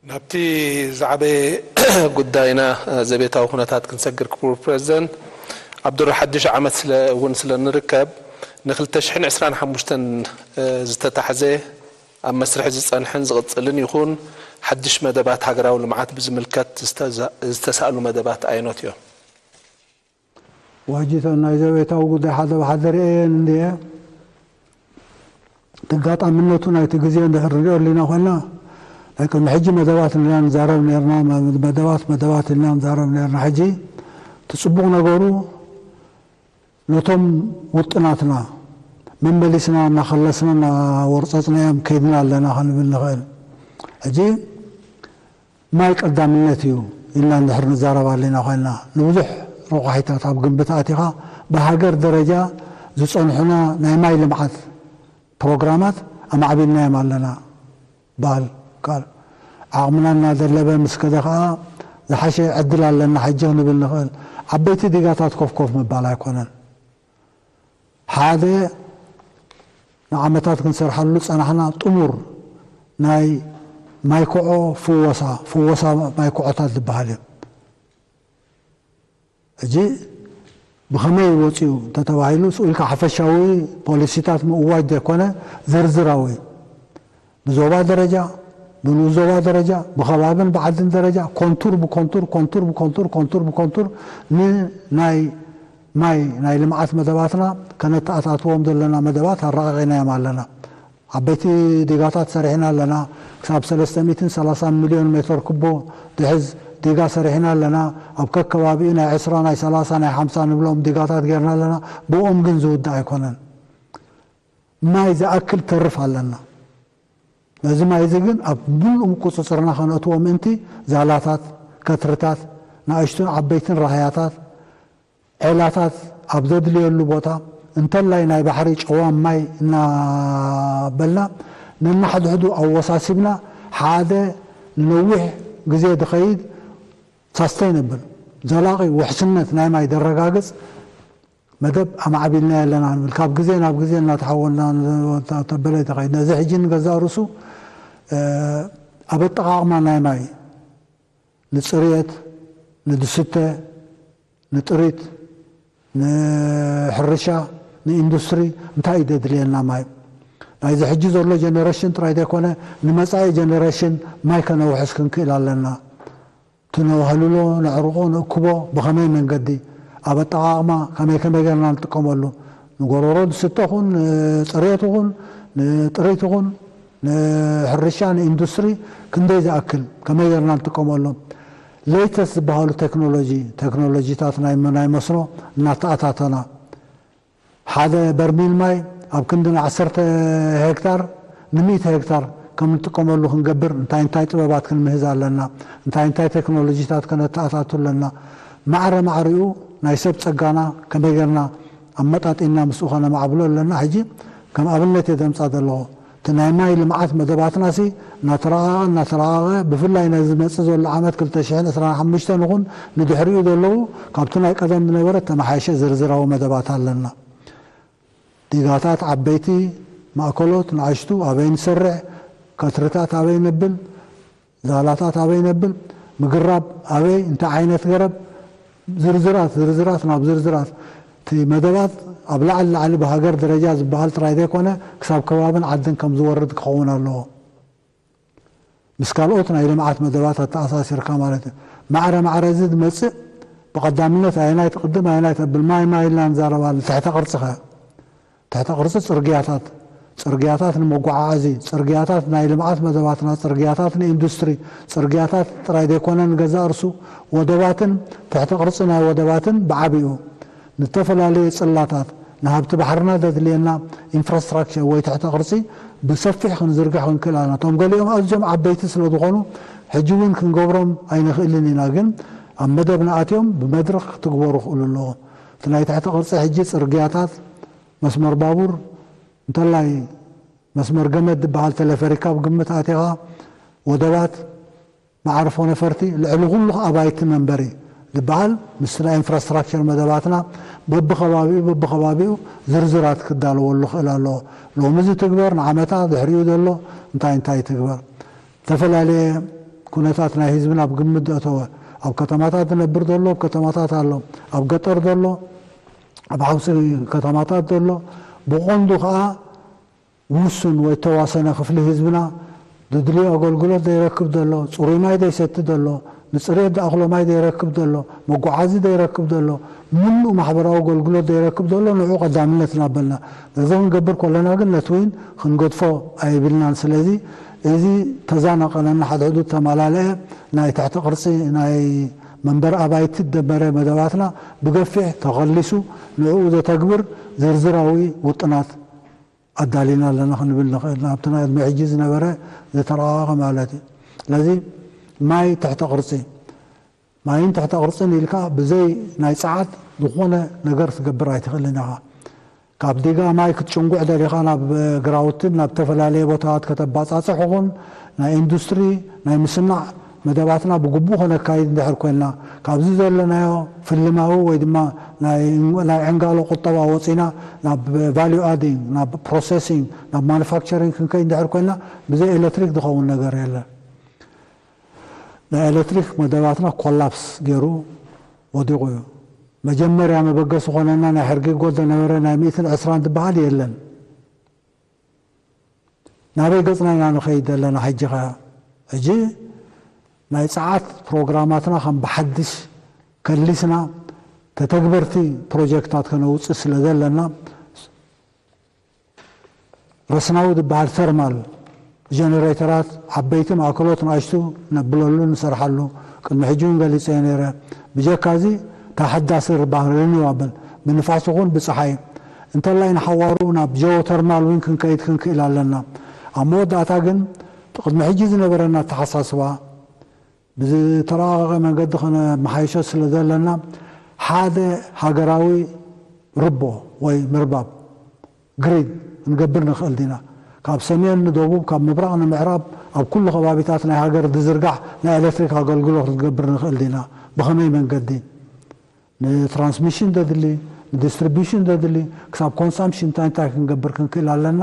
ናብቲ ዝዓበየ ጉዳይና ዘቤታዊ ኩነታት ክንሰግር፣ ክቡር ፕረዚደንት፣ ኣብ ድሮ ሓድሽ ዓመት ስለ እውን ስለ ንርከብ፣ ን2025 ዝተታሕዘ ኣብ መስርሕ ዝጸንሐን ዝቕጽልን ይኹን ሓድሽ መደባት ሃገራዊ ልምዓት ብዝምልከት ዝተሳ- ዝተሳእሉ መደባት ኣየኖት እዮም? ዋጅተን ናይ ዘቤታዊ ጉዳይ ሓደ ብሓደ ርእየን እንድየ። ተጋጣምነቱ ናይቲ ግዜ እንድሕር ንሪኦ ኣሊና ኮይና፣ ናይ ቅድሚ ሕጂ መደባት ኢልና ንዛረብ ነርና፣ መደባት መደባት ኢልና ንዛረብ ነርና። ሕጂ እቲ ጽቡቕ ነገሩ ነቶም ውጥናትና መመሊስና እናኸለስና እናወርጸጽናዮም ከይድና ኣለና ክንብል ንኽእል። ሕጂ ማይ ቀዳምነት እዩ ኢልና እንድሕር ንዛረብ ኣሊና ኮይና፣ ንብዙሕ ረቋሒታት ኣብ ግምት ኣቲኻ ብሃገር ደረጃ ዝጸንሑና ናይ ማይ ልምዓት ፕሮግራማት ኣማዕቢልናዮም ኣለና። በሃል ቃል ዓቕምና እናደለበ ምስ ከደ ከዓ ዝሓሸ ዕድል ኣለና ሕጂ ክንብል ንኽእል። ዓበይቲ ዲጋታት ኮፍ ኮፍ ምባል ኣይኮነን። ሓደ ንዓመታት ክንሰርሓሉ ዝጸናሕና ጥሙር ናይ ማይክዖ ፍወሳ፣ ፍወሳ ማይክዖታት ዝበሃል እዩ። ሕጂ ብኸመይ ወፂኡ እንተተባሂሉ ስኡ ኢልካ ሓፈሻዊ ፖሊሲታት ምእዋጅ ዘይኮነ ዝርዝራዊ ብዞባ ደረጃ ብንኡስ ዞባ ደረጃ ብኸባብን ብዓድን ደረጃ ኮንቱር ብኮንቱር ኮንቱር ብኮንቱር ኮንቱር ብኮንቱር ንናይ ማይ ናይ ልምዓት መደባትና ከነተኣታትዎም ዘለና መደባት ኣራቒቕናዮም ኣለና። ዓበይቲ ዲጋታት ሰሪሕና ኣለና። ክሳብ ሰለስተ ሚእትን ሰላሳን ሚልዮን ሜትር ኩቦ ድሕዝ ዲጋ ሰሪሕና ኣለና። ኣብ ከከባቢኡ ናይ ዕስራ ናይ ሰላሳ ናይ ሓምሳ ንብሎም ዲጋታት ጌርና ኣለና። ብኦም ግን ዝውዳእ ኣይኮነን። ማይ ዝኣክል ተርፍ ኣለና። ነዚ ማይ እዚ ግን ኣብ ምሉእ ምቁፅፅርና ከነእትዎ ምእንቲ ዛላታት፣ ከትርታት፣ ንኣሽቱን ዓበይትን ራህያታት፣ ዔላታት ኣብ ዘድልየሉ ቦታ እንተላይ ናይ ባሕሪ ጨዋም ማይ እናበልና ነናሕድሕዱ ኣወሳሲብና ሓደ ንነዊሕ ግዜ ዝኸይድ ሳስተይነብል ዘላቒ ውሕስነት ናይ ማይ ዘረጋግፅ መደብ ኣማዕቢልና ኣለና ንብል። ካብ ግዜ ናብ ግዜ እናተሓወልና ተበለ ተኸይድ ነዚ ሕጂ ንገዛእ ርእሱ ኣብ ኣጠቓቕማ ናይ ማይ ንፅርየት ንድስተ ንጥሪት ንሕርሻ ንኢንዱስትሪ እንታይ እዩ ደድልየና ማይ ናይዚ ሕጂ ዘሎ ጀነሬሽን ጥራይ ዘይኮነ ንመፃኢ ጀነሬሽን ማይ ከነውሕስ ክንክእል ኣለና። እቲ ነዋህልሎ ነዕርቆ ንእክቦ ብኸመይ መንገዲ ኣብ ኣጠቓቕማ ከመይ ከመይ ገርና ንጥቀመሉ ንጎረሮ ዝስተ ኹን ንፅርየት ኹን ንጥሪት ኹን ንሕርሻ ንኢንዱስትሪ ክንደይ ዝኣክል ከመይ ገርና ንጥቀመሉ ሌተስት ዝበሃሉ ቴክኖሎጂ ቴክኖሎጂታት ናይ መስኖ እናተኣታተና ሓደ በርሚል ማይ ኣብ ክንዲ ንዓሰርተ ሄክታር ንሚእቲ ሄክታር ከም ንጥቀመሉ ክንገብር እንታይ እንታይ ጥበባት ክንምህዝ ኣለና እንታይ እንታይ ቴክኖሎጂታት ከነተኣታቱ ኣለና ማዕረ ማዕሪኡ ናይ ሰብ ፀጋና ከመይ ገርና ኣመጣጢና ምስኡ ከነማዕብሎ ኣለና ሕጂ ከም ኣብነት እየ ዘምፃ ዘለኹ እቲ ናይ ማይ ልምዓት መደባትና ሲ እናተረቓቐ እናተረቓቐ ብፍላይ ነዚ ዝመፅእ ዘሎ ዓመት ክልተ ሽሕን ዕስራን ሓሙሽተን ይኹን ንድሕሪኡ ዘለዉ ካብቲ ናይ ቀደም ዝነበረ ተመሓየሸ ዝርዝራዊ መደባት ኣለና። ዲጋታት ዓበይቲ፣ ማእከሎት፣ ንኣሽቱ ኣበይ ንሰርሕ፣ ከትርታት ኣበይ ነብል፣ ዛላታት ኣበይ ነብል፣ ምግራብ ኣበይ፣ እንታይ ዓይነት ገረብ፣ ዝርዝራት ዝርዝራት ናብ ዝርዝራት እቲ መደባት ኣብ ላዕሊ ላዕሊ ብሃገር ደረጃ ዝበሃል ጥራይ ዘይኮነ ክሳብ ከባብን ዓድን ከም ዝወርድ ክኸውን ኣለዎ። ምስ ካልኦት ናይ ልምዓት መደባት ኣተኣሳሲርካ ማለት እዩ። ማዕረ ማዕረ እዚ ዝመፅእ ብቐዳምነት ኣየናይ ትቕድም ኣየናይ ተብል ማይ ማይ ኢልና ንዛረብ ኣለና። ትሕተ ቅርፂ ኸ? ትሕተ ቅርፂ ፅርግያታት፣ ፅርግያታት ንመጓዓዓዚ፣ ፅርግያታት ናይ ልምዓት መደባትና፣ ፅርግያታት ንኢንዱስትሪ፣ ፅርግያታት ጥራይ ዘይኮነ ንገዛእ ርሱ ወደባትን ትሕተ ቅርፂ ናይ ወደባትን ብዓብኡ ንተፈላለየ ፅላታት ንሃብቲ ባሕርና ዘድልየና ኢንፍራስትራክቸር ወይ ትሕተ ቅርፂ ብሰፊሕ ክንዝርግሕ ክንክእል ኣለና። እቶም ገሊኦም ኣዝዮም ዓበይቲ ስለ ዝኾኑ ሕጂ እውን ክንገብሮም ኣይንኽእልን ኢና፣ ግን ኣብ መደብ ንኣትዮም ብመድረኽ ክትግበሩ ክእሉ ኣለዎም። እቲ ናይ ትሕተ ቅርፂ ሕጂ ፅርግያታት፣ መስመር ባቡር፣ እንተላይ መስመር ገመድ ዝበሃል ተለፈሪካ ኣብ ግምት ኣቲኻ ወደባት መዓርፎ ነፈርቲ ልዕሊ ኩሉ ኣባይቲ መንበሪ ዝበሃል ምስቲ ናይ ኢንፍራስትራክቸር መደባትና በብኸባቢኡ በብኸባቢኡ ዝርዝራት ክዳለወሉ ክእል ኣለዎ። ሎሚ እዚ ትግበር ንዓመታ ድሕሪኡ ዘሎ እንታይ እንታይ ትግበር ዝተፈላለየ ኩነታት ናይ ህዝብና ኣብ ግምት ዘእተወ፣ ኣብ ከተማታት ዝነብር ዘሎ ኣብ ከተማታት ኣሎ፣ ኣብ ገጠር ዘሎ ኣብ ሓውሲ ከተማታት ዘሎ፣ ብቐንዱ ከዓ ውሱን ወይ ተዋሰነ ክፍሊ ህዝብና ድድልዮ ኣገልግሎት ዘይረክብ ዘሎ፣ ጽሩይ ማይ ዘይሰቲ ዘሎ፣ ንጽሬት ዝኣኽሎ ማይ ዘይረክብ ዘሎ፣ መጓዓዚ ዘይረክብ ዘሎ፣ ምሉእ ማሕበራዊ ኣገልግሎት ዘይረክብ ዘሎ ንዑ ቀዳምነት እናበልና ነዚ ክንገብር ከለና ግን ነቲ እውን ክንገድፎ ኣይብልናን። ስለዚ እዚ ተዛናቐለና፣ ሓድሕዱ ተማላለአ ናይ ትሕቲ ቅርጺ ናይ መንበሪ ኣባይቲ ዝደመረ መደባትና ብገፊሕ ተኸሊሱ ንዕኡ ዘተግብር ዝርዝራዊ ውጥናት ኣዳሊና ኣለና ክንብል ንኽእል ኢና። ኣብቲ ናይ ቅድሚ ሕጂ ዝነበረ ዝተረቓቐ ማለት እዩ። ስለዚ ማይ ትሕተ ቅርጺ፣ ማይን ትሕተ ቅርጽን ኢልካ ብዘይ ናይ ጸዓት ዝኾነ ነገር ክትገብር ኣይትኽእልን ኢኻ። ካብ ዲጋ ማይ ክትጭንጉዕ ደሊኻ ናብ ግራውትን ናብ ዝተፈላለየ ቦታታት ከተባጻጽሕ ይኹን ናይ ኢንዱስትሪ ናይ ምስናዕ መደባትና ብግቡእ ከነካይድ እንድሕር ኮይንና፣ ካብዚ ዘለናዮ ፍልማዊ ወይ ድማ ናይ ናይ ዕንጋሎ ቁጠባ ወጺና ናብ ቫልዩ ኣዲንግ፣ ናብ ፕሮሰሲንግ፣ ናብ ማኑፋክቸሪንግ ክንከይድ እንድሕር ኮይንና ብዘይ ኤሌክትሪክ ዝኸውን ነገር የለን። ናይ ኤሌክትሪክ መደባትና ኮላፕስ ገይሩ ወዲቑ እዩ። መጀመርያ መበገሲ ኮነና ናይ ሕርጊ ጎል ዝነበረ ናይ ሚእትን ዕስራን ዝበሃል የለን። ናበይ ገጽና ኢና ንኸይድ ዘለና ሕጂ ኸ? ሕጂ ናይ ጸዓት ፕሮግራማትና ከም ብሓድሽ ከሊስና ተተግበርቲ ፕሮጀክታት ከነውጽእ ስለ ዘለና ረስናዊ ዝበሃል ተርማል ጀነሬተራት ዓበይቲ ማእከሎት ንኣሽቱ ነብለሉ ንሰርሓሉ ቅድሚ ሕጂ እውን ገሊጸዮ ነይረ። ብጀካ እዚ ተሓዳሲ ርባህ ሪኒዋብል ብንፋስ ይኹን ብጸሓይ እንተላይ ንሓዋሩ ናብ ጀኦተርማል እውን ክንከይድ ክንክእል ኣለና። ኣብ መወዳእታ ግን ቅድሚ ሕጂ ዝነበረና ኣተሓሳስባ ብዝተረቓቐቐ መንገዲ ከነመሓይሾ ስለ ዘለና ሓደ ሃገራዊ ርቦ ወይ ምርባብ ግሪድ ክንገብር ንኽእል ዲና? ካብ ሰሜን ንደቡብ ካብ ምብራቕ ንምዕራብ ኣብ ኩሉ ከባቢታት ናይ ሃገር ዝዝርጋሕ ናይ ኤሌክትሪክ ኣገልግሎት ክንገብር ንኽእል ዲና? ብኸመይ መንገዲ? ንትራንስሚሽን ዘድሊ፣ ንዲስትሪቢሽን ዘድሊ፣ ክሳብ ኮንሳምፕሽን እንታይ እንታይ ክንገብር ክንክእል ኣለና?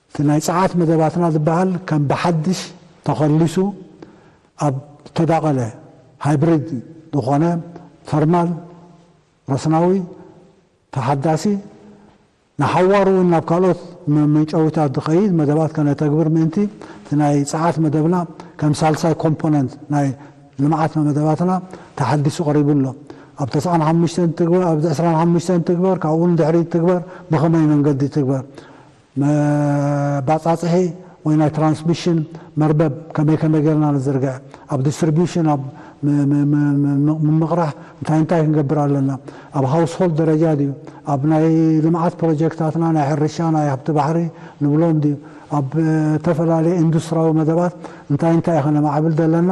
እቲ ናይ ጸዓት መደባትና ዝበሃል ከም ብሓድሽ ተኸሊሱ ኣብ ተዳቐለ ሃይብሪድ ዝኾነ ተርማል ረስናዊ ተሓዳሲ ንሓዋሩ እውን ናብ ካልኦት መመንጨዊታት ዝኸይድ መደባት ከነተግብር ምእንቲ እቲ ናይ ጸዓት መደብና ከም ሳልሳይ ኮምፖነንት ናይ ልምዓት መደባትና ተሓዲሱ ቀሪቡ ኣሎ። ኣብ ተስዓን ሓሙሽተን ትግበር፣ ኣብዚ ዕስራን ሓሙሽተን ትግበር፣ ካብኡ ንድሕሪት ትግበር፣ ብኸመይ መንገዲ ትግበር? መባጻጽሒ ወይ ናይ ትራንስሚሽን መርበብ ከመይ ከመይ ጌርና ንዝርግሕ፣ ኣብ ዲስትሪቢሽን ኣብ ምምቕራሕ እንታይ እንታይ ክንገብር ኣለና፣ ኣብ ሃውስሆልድ ደረጃ ድዩ፣ ኣብ ናይ ልምዓት ፕሮጀክታትና ናይ ሕርሻ ናይ ሃብቲ ባሕሪ ንብሎም ድዩ፣ ኣብ ዝተፈላለዩ ኢንዱስትራዊ መደባት እንታይ እንታይ ከነማዕብል ዘለና፣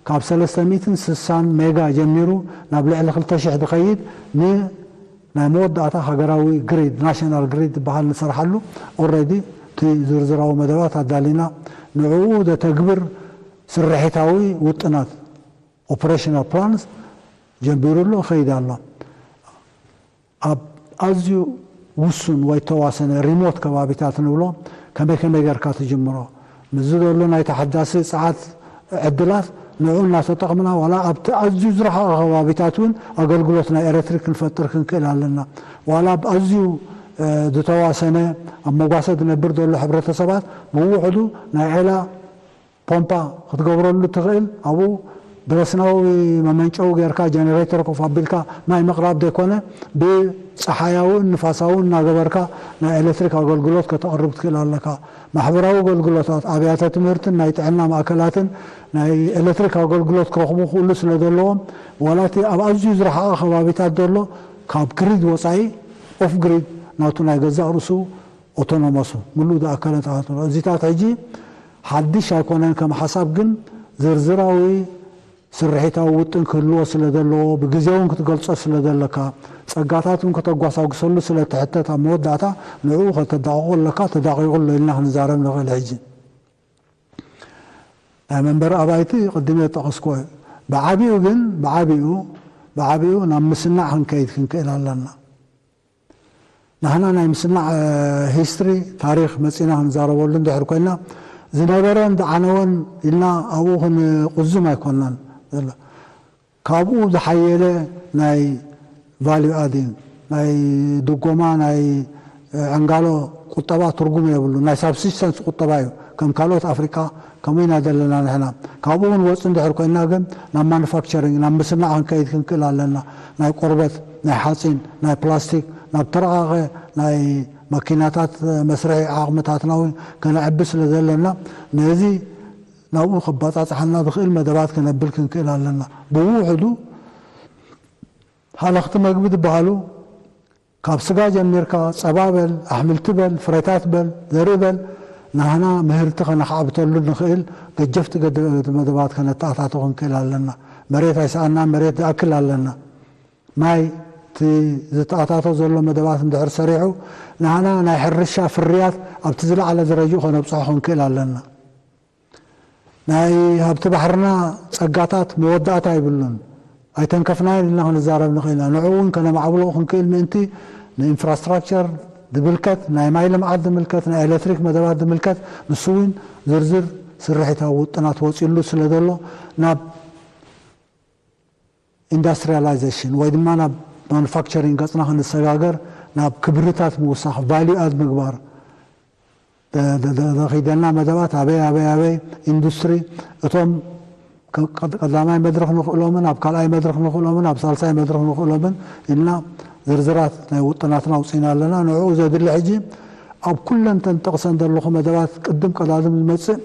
ካብ ሰለስተ ሚእትን ስሳን ሜጋ ጀሚሩ ናብ ልዕሊ ክልተ ሽሕ ዝኸይድ ን ናይ መወዳእታ ሃገራዊ ግሪድ ናሽናል ግሪድ ዝበሃል ንሰርሓሉ ኦረዲ እቲ ዝርዝራዊ መደባት ኣዳሊና ንዕኡ ዘተግብር ስርሒታዊ ውጥናት ኦፕሬሽናል ፕላንስ ጀሚሩ ኣሎ ይኸይድ ኣሎ። ኣብ ኣዝዩ ውሱን ወይ ተዋሰነ ሪሞት ከባቢታት ንብሎ ከመይ ከመይ ጌርካ ትጅምሮ ምስዚ ዘሎ ናይ ተሓዳሲ ጸዓት ዕድላት ንዑ እናተጠቕምና ዋላ ኣብቲ ኣዝዩ ዝረሓቐ ከባቢታት እውን ኣገልግሎት ናይ ኤሌክትሪክ ክንፈጥር ክንክእል ኣለና። ዋላ ኣብ ኣዝዩ ዝተዋሰነ ኣብ መጓሰ ዝነብር ዘሎ ሕብረተሰባት ብውሕዱ ናይ ዒላ ፖምፓ ክትገብረሉ ትኽእል ኣብኡ ብረስናዊ መመንጨዊ ጌርካ ጀነሬተር ኮፍ ኣቢልካ ማይ ምቕራብ ዘይኮነ ብፀሓያውን ንፋሳውን እናገበርካ ናይ ኤሌክትሪክ ኣገልግሎት ከተቕርብ ትኽእል ኣለካ። ማሕበራዊ ኣገልግሎታት ኣብያተ ትምህርትን ናይ ጥዕና ማእከላትን ናይ ኤሌክትሪክ ኣገልግሎት ክረኽቡ ክእሉ ስለ ዘለዎም ዋላ እቲ ኣብ ኣዝዩ ዝረሓቐ ከባቢታት ዘሎ ካብ ግሪድ ወፃኢ ኦፍ ግሪድ ናቱ ናይ ገዛእ ርእሱ ኦቶኖመሱ ምሉእ ዝኣከለ ተኣትሮ እዚታት ሕጂ ሓድሽ ኣይኮነን ከም ሓሳብ ግን ዝርዝራዊ ስርሒታዊ ውጥን ክህልዎ ስለ ዘለዎ ብግዜ እውን ክትገልጾ ስለ ዘለካ ጸጋታት እውን ከተጓሳጉሰሉ ስለ ትሕተት ኣብ መወዳእታ ንዕኡ ከተዳቕቖ ኣለካ ተዳቒቑ ኣሎ ኢልና ክንዛረብ ንኽእል ሕጂ ናይ መንበሪ ኣባይቲ ቅድም የጠቐስኮ ብዓቢኡ ግን ብዓቢኡ ብዓቢኡ ናብ ምስናዕ ክንከይድ ክንክእል ኣለና ንሕና ናይ ምስናዕ ሂስትሪ ታሪክ መፂና ክንዛረበሉ እንድሕር ኮይና ዝነበረን ዝዓነወን ኢልና ኣብኡ ክንቁዝም ኣይኮናን ዘሎ። ካብኡ ዝሓየለ ናይ ቫልዩ ኣዲንግ ናይ ድጎማ ናይ ዕንጋሎ ቁጠባ ትርጉም የብሉ። ናይ ሳብሲስተንስ ቁጠባ እዩ። ከም ካልኦት ኣፍሪካ ከምኡ ኢና ዘለና ንሕና። ካብኡ ክንወፅ እንድሕር ኮይና ግን ናብ ማኑፋክቸሪንግ ናብ ምስናዕ ክንከይድ ክንክእል ኣለና። ናይ ቆርበት፣ ናይ ሓፂን፣ ናይ ፕላስቲክ ናብ ተረቃቀ ናይ መኪናታት መስርሒ ዓቕምታትና እውን ከነዕቢ ስለ ዘለና ነዚ ናብኡ ከባፃፅሓና ዝኽእል መደባት ከነብል ክንክእል ኣለና። ብውሕዱ ሃለኽቲ መግቢ ዝበሃሉ ካብ ስጋ ጀሚርካ ጸባ በል ኣሕምልቲ በል ፍረታት በል ዘርኢ በል ናህና ምህርቲ ከነኻዕብተሉ ንኽእል ገጀፍቲ ገደ- መደባት ከነተኣታቶ ክንክእል ኣለና። መሬት ኣይሰኣና መሬት ዝኣክል ኣለና። ማይ እቲ ዝተኣታቶ ዘሎ መደባት እንድሕር ሰሪሑ ናህና ናይ ሕርሻ ፍርያት ኣብቲ ዝለዓለ ደረጅኡ ከነብፅሖ ክንክእል ኣለና። ናይ ሃብቲ ባሕርና ጸጋታት መወዳእታ ይብሉን ኣይተንከፍናዮን ኢልና ክንዛረብ ንኽእል ኢና። ንዕኡ እውን ከነማዕብሎ ክንክእል ምእንቲ ንኢንፍራስትራክቸር ዝምልከት ናይ ማይ ልምዓት ዝምልከት ናይ ኤሌክትሪክ መደባት ዝምልከት ንሱ እውን ዝርዝር ስርሒታዊ ውጥናት ወፂሉ ስለ ዘሎ ናብ ኢንዳስትሪያላይዜሽን ወይ ድማ ናብ ማኑፋክቸሪንግ ገፅና ክንሰጋገር ናብ ክብርታት ምውሳኽ ቫልዩ ኣድ ምግባር ዘኺደና መደባት ኣበይ ኣበይ ኣበይ ኢንዱስትሪ እቶም ቀዳማይ መድረክ ንኽእሎምን ኣብ ካልኣይ መድረክ ንኽእሎምን ኣብ ሳልሳይ መድረክ ንኽእሎምን ኢልና ዝርዝራት ናይ ውጥናትና ኣውፂና ኣለና። ንዕኡ ዘድሊ ሕጂ ኣብ ኩለን ተን ጠቕሰን ዘለኹ መደባት ቅድም ቀዳድም ዝመፅእ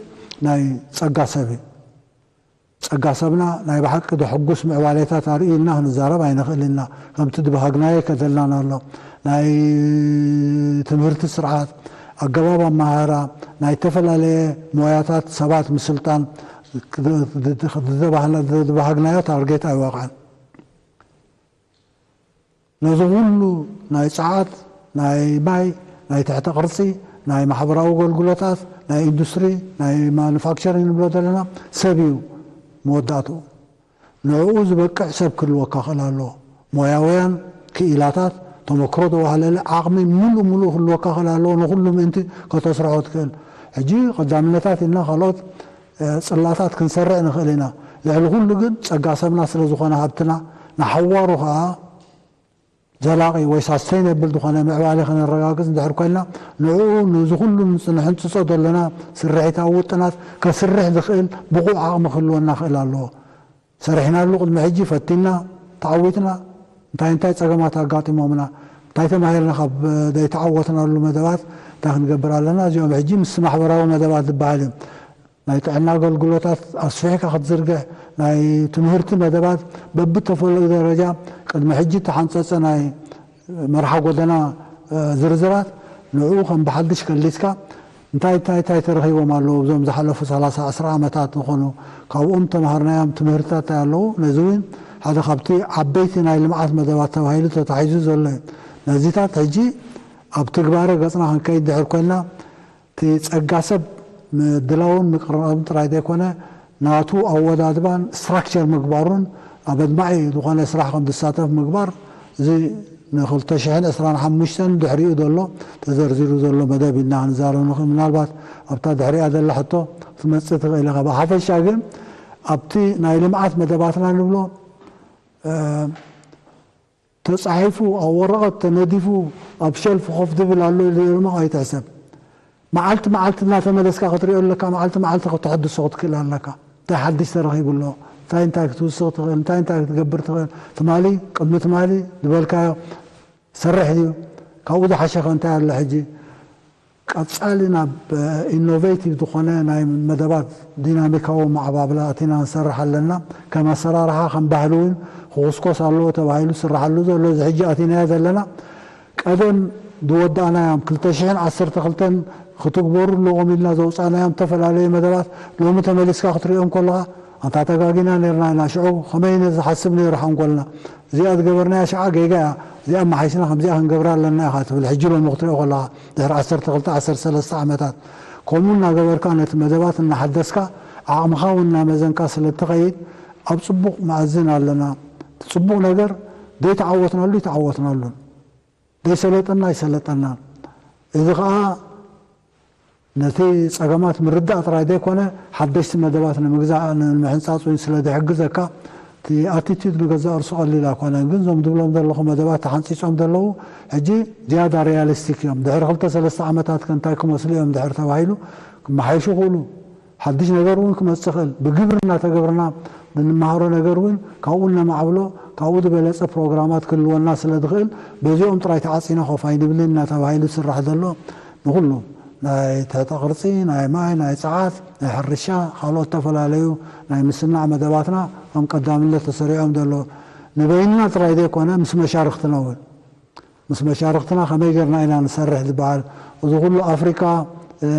ናይ ፀጋ ሰብ እዩ። ጸጋ ሰብና ናይ ብሓቂ ዘሐጉስ ምዕባሌታት ኣርእዩ ኢልና ክንዛረብ ኣይንኽእል ኢና። ከምቲ ዝበሃግናዮ ይከደልናን ኣሎ። ናይ ትምህርቲ ስርዓት፣ ኣገባብ ኣመሃህራ፣ ናይ ዝተፈላለየ ሞያታት ሰባት ምስልጣን ዝበሃግናዮ ታርጌት ኣይወቕዐን። ነዚ ኩሉ ናይ ጸዓት፣ ናይ ማይ፣ ናይ ትሕተ ቅርጺ፣ ናይ ማሕበራዊ ኣገልግሎታት፣ ናይ ኢንዱስትሪ፣ ናይ ማኑፋክቸሪንግ ንብሎ ዘለና ሰብ እዩ መወዳእትኡ። ንዕኡ ዝበቅዕ ሰብ ክህልወካ ክእል ኣለዎ። ሞያውያን፣ ክኢላታት፣ ተመክሮ ዘዋህለለ ዓቕሚ ምሉእ ምሉእ ክህልወካ ክእል ኣለዎ ንኹሉ ምእንቲ ከተስርሖ ትክእል። ሕጂ ቀዳምነታት ኢልና ካልኦት ጽላታት ክንሰርዕ ንኽእል ኢና። ልዕሊ ኩሉ ግን ጸጋ ሰብና ስለ ዝኾነ ሃብትና ንሓዋሩ ከኣ ዘላቒ ወይ ሳስተይነብል ዝኾነ ምዕባለ ከነረጋግጽ እንድሕር ኮይንና ንዕኡ ነዚ ኩሉ ንሕንጽጾ ዘለና ስርሒታዊ ውጥናት ከስርሕ ዝኽእል ብቑዕ ዓቕሚ ክህልወና ክእል ኣለዎ። ሰሪሕናሉ ቅድሚ ሕጂ ፈቲና ተዓዊትና እንታይ እንታይ ጸገማት ኣጋጢሞምና እንታይ ተማሂርና ካብ ዘይተዓወትናሉ መደባት እንታይ ክንገብር ኣለና እዚኦም ሕጂ ምስ ማሕበራዊ መደባት ዝበሃል እዩ ናይ ጥዕና ኣገልግሎታት ኣስፊሕካ ክትዝርግሕ ናይ ትምህርቲ መደባት በብተፈለዩ ደረጃ ቅድሚ ሕጂ ተሓንፀፀ ናይ መርሓ ጎደና ዝርዝራት ንዕኡ ከም ብሓድሽ ከሊስካ እንታይ እንታይ እንታይ ተረኺቦም ኣለዉ እዞም ዝሓለፉ ሰላሳ ዕስራ ዓመታት ዝኾኑ ካብኦም ተምሃርናዮም ትምህርትታት እንታይ ኣለዉ ነዚ እውን ሓደ ካብቲ ዓበይቲ ናይ ልምዓት መደባት ተባሂሉ ተታሒዙ ዘሎ እዩ ነዚታት ሕጂ ኣብ ትግባረ ገፅና ክንከይድ ድሕር ኮይና እቲ ጸጋ ሰብ ምድላውን ምቅርራብን ጥራይ ዘይኮነ ናቱ ኣወዳድባን ስትራክቸር ምግባሩን ኣብ ኣድማዒ ዝኾነ ስራሕ ከም ዝሳተፍ ምግባር እዚ ንክልተ ሽሕን ዕስራን ሓሙሽተን ድሕሪኡ ዘሎ ተዘርዚሩ ዘሎ መደብ ኢልና ክንዛረብ ንኽእል ምናልባት ኣብታ ድሕሪኣ ዘላ ሕቶ ክትመፅእ ትኽእል ኢኻ ብሓፈሻ ግን ኣብቲ ናይ ልምዓት መደባትና ንብሎ ተፃሒፉ ኣብ ወረቐት ተነዲፉ ኣብ ሸልፍ ኮፍ ዝብል ኣሎ ኢሉ ድማ ኣይትሕሰብ። መዓልቲ መዓልቲ እናተመለስካ ክትሪኦ ኣለካ፣ መዓልቲ መዓልቲ ከተሐድሶ ክትክእል ኣለካ። እንታይ ሓድሽ ተረኺቡ ኣሎ፣ እንታይ እንታይ ክትውስኽ ትኽእል፣ እንታይ እንታይ ክትገብር ትኽእል፣ ትማሊ ቅድሚ ትማሊ ዝበልካዮ ሰርሕ ድዩ፣ ካብኡ ዝሓሸኸ እንታይ ኣሎ ሕጂ ቀጻሊ ናብ ኢኖቬቲቭ ዝኾነ ናይ መደባት ዲናሚካዊ ማዕባብላ ኣቲና ንሰርሕ ኣለና። ከም ኣሰራርሓ ከም ባህሊ እውን ክኹስኮስ ኣለዎ ተባሂሉ ዝስርሓሉ ዘሎ እዚ ሕጂ ኣቲናዮ ዘለና ቀደም ዝወዳእናዮም ክልተ ሽሕን ዓሰርተ ክልተን ክትግበሩ ኣለዎም ኢልና ዘውፃእናዮም ዝተፈላለዩ መደባት ሎሚ ተመሊስካ ክትሪኦም ከለኻ ኣንታ ተጋጊና ነርና ኢና ሽዑ ከመይ ኢነ ዝሓስብ ነይሩ ሓንጎልና እዚኣ ዝገበርናያ ሽዓ ጌጋ እያ እዚኣ ኣመሓይሽና ከምዚኣ ክንገብራ ኣለና ኢኻ ትብል ሕጂ ሎሚ ክትሪኦ ከለኻ ድሕሪ ዓሰርተ ክልተ ዓሰርተ ሰለስተ ዓመታት ከምኡ እናገበርካ ነቲ መደባት እናሓደስካ ዓቕምኻ እውን እናመዘንካ ስለ እትኸይድ ኣብ ፅቡቕ መኣዝን ኣለና እቲ ፅቡቕ ነገር ዘይተዓወትናሉ ይተዓወትናሉን ዘይሰለጠና ኣይሰለጠናን እዚ ከዓ ነቲ ጸገማት ምርዳእ ጥራይ ዘይኮነ፣ ሓደሽቲ መደባት ንምግዛእ፣ ንምሕንጻጽ እውን ስለ ዝሕግዘካ፣ እቲ ኣቲቲዩድ ንገዛእ ርእሱ ቀሊል ኣይኮነን። ግን እዞም ዝብሎም ዘለኹ መደባት ተሓንጺጾም ዘለዉ፣ ሕጂ ዝያዳ ሪያሊስቲክ እዮም። ድሕሪ ክልተ ሰለስተ ዓመታት ከ እንታይ ክመስሉ እዮም ድሕሪ ተባሂሉ፣ ክመሓየሹ ይኽእሉ። ሓድሽ ነገር እውን ክመጽእ ይኽእል። ብግብሪ እናተገብርና እንመሃሮ ነገር እውን ካብኡ እነማዕብሎ፣ ካብኡ ዝበለጸ ፕሮግራማት ክህልወና ስለ ዝኽእል፣ በዚኦም ጥራይ ተዓጺና ኮፍ ኣይንብልን እናተባሂሉ ዝስራሕ ዘሎ፣ ንኹሉ ናይ ትሕተ ቅርጺ፣ ናይ ማይ፣ ናይ ጸዓት፣ ናይ ሕርሻ፣ ካልኦት ዝተፈላለዩ ናይ ምስናዕ መደባትና ከም ቀዳምነት ተሰሪዖም ዘሎ፣ ንበይንና ጥራይ ዘይኮነ ምስ መሻርኽትና እውን፣ ምስ መሻርኽትና ከመይ ጌርና ኢና ንሰርሕ ዝበሃል፣ እዚ ኩሉ ኣፍሪካ፣ እ፣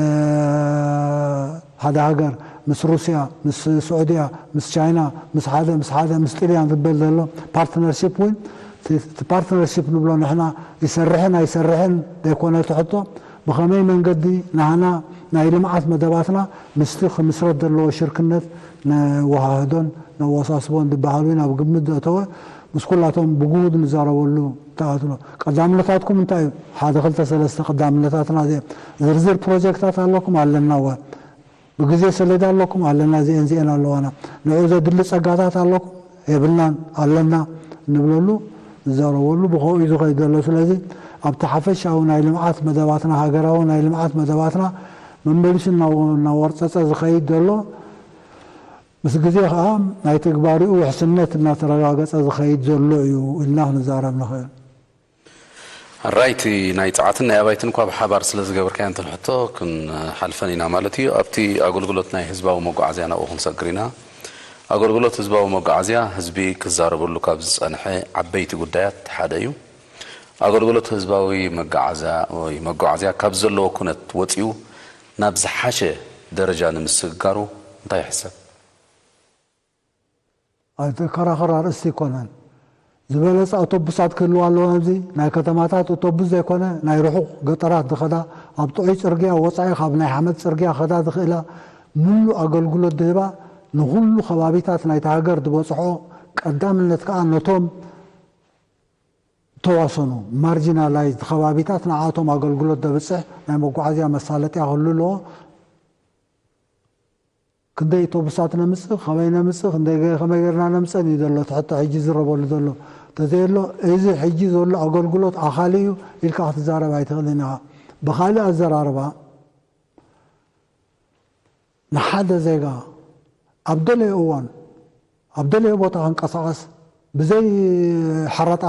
ሓደ ሃገር ምስ ሩስያ፣ ምስ ስዑድያ፣ ምስ ቻይና፣ ምስ ሓደ፣ ምስ ሓደ፣ ምስ ጥልያን ዝበል ዘሎ ፓርትነርሺፕ እውን፣ እቲ፣ እቲ ፓርትነርሺፕ ንብሎ ንሕና ይሰርሕን ኣይሰርሕን ዘይኮነ እቲ ሕቶ፣ ብኸመይ መንገዲ ናህና ናይ ልምዓት መደባትና ምስቲ ክምስረት ዘለዎ ሽርክነት ነወሃህዶን ነወሳስቦን ዝበሃል እውን ኣብ ግምት ዘእተወ፣ ምስ ኩላቶም ብግሁድ ንዛረበሉ ተኣትሎ። ቀዳምነታትኩም እንታይ እዩ? ሓደ ክልተ ሰለስተ ቀዳምነታትና እዚኦም። ዝርዝር ፕሮጀክታት ኣለኩም? ኣለና። እወ። ብግዜ ሰሌዳ ኣለኩም? ኣለና። እዚኤን እዚኤን ኣለዋና። ንዑ ዘድሊ ጸጋታት ኣለኩም? የብልናን። ኣለና እንብለሉ፣ ንዛረበሉ፣ ብኸኡ እዩ ዝኸይድ ዘሎ። ስለዚ ኣብቲ ሓፈሻዊ ናይ ልምዓት መደባትና፣ ሃገራዊ ናይ ልምዓት መደባትና መመሊሱ እናወ-፣ እናወርጸጸ ዝኸይድ ዘሎ፣ ምስ ግዜ ኸኣ ናይ ተግባሪኡ ውሕስነት እናተረጋገጸ ዝኸይድ ዘሎ እዩ ኢልና ክንዛረብ ንኽእል። ሕራይ፣ እቲ ናይ ጸዓትን ናይ ኣባይትን እኳ ብሓባር ስለ ዝገበርካዮ እንተን ሕቶ ክንሓልፈን ኢና ማለት እዩ። ኣብቲ ኣገልግሎት ናይ ህዝባዊ መጓዓዝያ ናብኡ ክንሰግር ኢና። ኣገልግሎት ህዝባዊ መጓዓዝያ ህዝቢ ክዛረበሉ ካብ ዝጸንሐ ዓበይቲ ጉዳያት ሓደ እዩ። ኣገልግሎት ህዝባዊ መጓዓዝያ ወይ መጓዓዝያ ካብ ዘለዎ ኩነት ወጺኡ ናብ ዝሓሸ ደረጃ ንምስግጋሩ እንታይ ይሕሰብ? ኣይተከራኸር ኣርእስቲ ኣይኮነን። ዝበለጸ ኣውቶቡሳት ክህልዋ ኣለዎ። ኣብዚ ናይ ከተማታት ኣውቶቡስ ዘይኮነ፣ ናይ ርሑቕ ገጠራት ዝኸዳ፣ ኣብ ጥዑይ ጽርግያ ወጻኢ ካብ ናይ ሓመድ ጽርግያ ከዳ ዝኽእላ፣ ምሉእ ኣገልግሎት ዝህባ፣ ንኹሉ ከባቢታት ናይቲ ሃገር ዝበጽሖ፣ ቀዳምነት ከኣ ነቶም ተዋሰኑ፣ ማርጂናላይዝድ ከባቢታት፣ ንዓቶም ኣገልግሎት ዘብጽሕ ናይ መጓዓዝያ መሳለጥያ ክህሉ ኣለዎ። ክንደይ ኣውቶቡሳት ነምጽእ፣ ከመይ ነምጽእ፣ ክንደይ ገ-፣ ከመይ ጌርና ነምጸን እዩ ዘሎ እቲ ሕቶ ሕጂ ዝረበሉ ዘሎ። እንተዘየሎ፣ እዚ ሕጂ ዘሎ ኣገልግሎት ኣኻሊ እዩ ኢልካ ክትዛረብ ኣይትኽእልን ኢኻ። ብኻልእ ኣዘራርባ፣ ንሓደ ዜጋ ኣብ ደለዮ እዋን፣ ኣብ ደለዮ ቦታ ክንቀሳቐስ፣ ብዘይ ሓረጣ